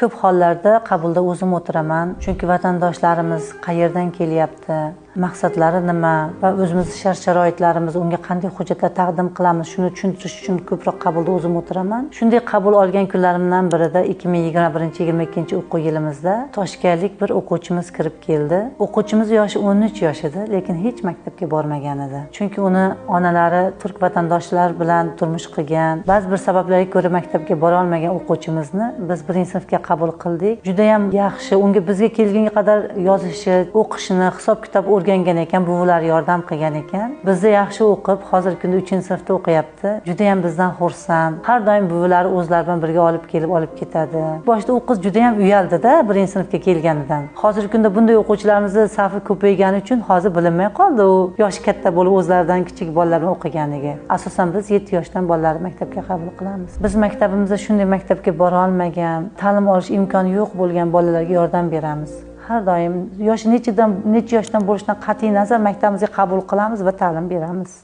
Ko'p hollarda qabulda o'zim o'tiraman, chunki vatandoshlarimiz qayerdan kelyapti, maqsadlari nima va o'zimizni shart-sharoitlarimiz, unga qanday hujjatlar taqdim qilamiz, shuni tushuntirish uchun ko'proq qabulda o'zim o'tiraman. Shunday qabul olgan kunlarimdan birida 2021-22 o'quv yilimizda toshkentlik bir o'quvchimiz kirib keldi. O'quvchimiz yoshi 13 yosh edi, lekin hech maktabga bormagan edi. Chunki uni onalari turk vatandoshlar bilan turmush qilgan, ba'zi bir sabablarga ko'ra maktabga bora olmagan o'quvchimizni biz 1-sinfga qabul qildik. Juda ham yaxshi, unga bizga kelgunga qadar yozishi, o'qishini, hisob-kitob o'rgangan ekan, buvilari yordam qilgan ekan. Bizda yaxshi o'qib, hozirgi kunda 3-sinfda o'qiyapti. Juda ham bizdan xursand. Har doim buvilari o'zlari bilan birga olib kelib, olib ketadi. Boshida u qiz juda ham uyaldi-da 1-sinfga kelganidan. Hozirgi kunda bunday o'quvchilarimizni safi ko'paygani uchun hozir bilinmay qoldi u yoshi katta bo'lib o'zlaridan kichik bolalar bilan o'qiganligi. Asosan biz 7 yoshdan bolalarni maktabga qabul qilamiz. Biz maktabimizda shunday maktabga bora olmagan, ta'lim olish imkoni yo'q bo'lgan bolalarga yordam beramiz. Har doim yoshi necha yoshdan bo'lishidan qat'iy nazar maktabimizga qabul qilamiz va ta'lim beramiz.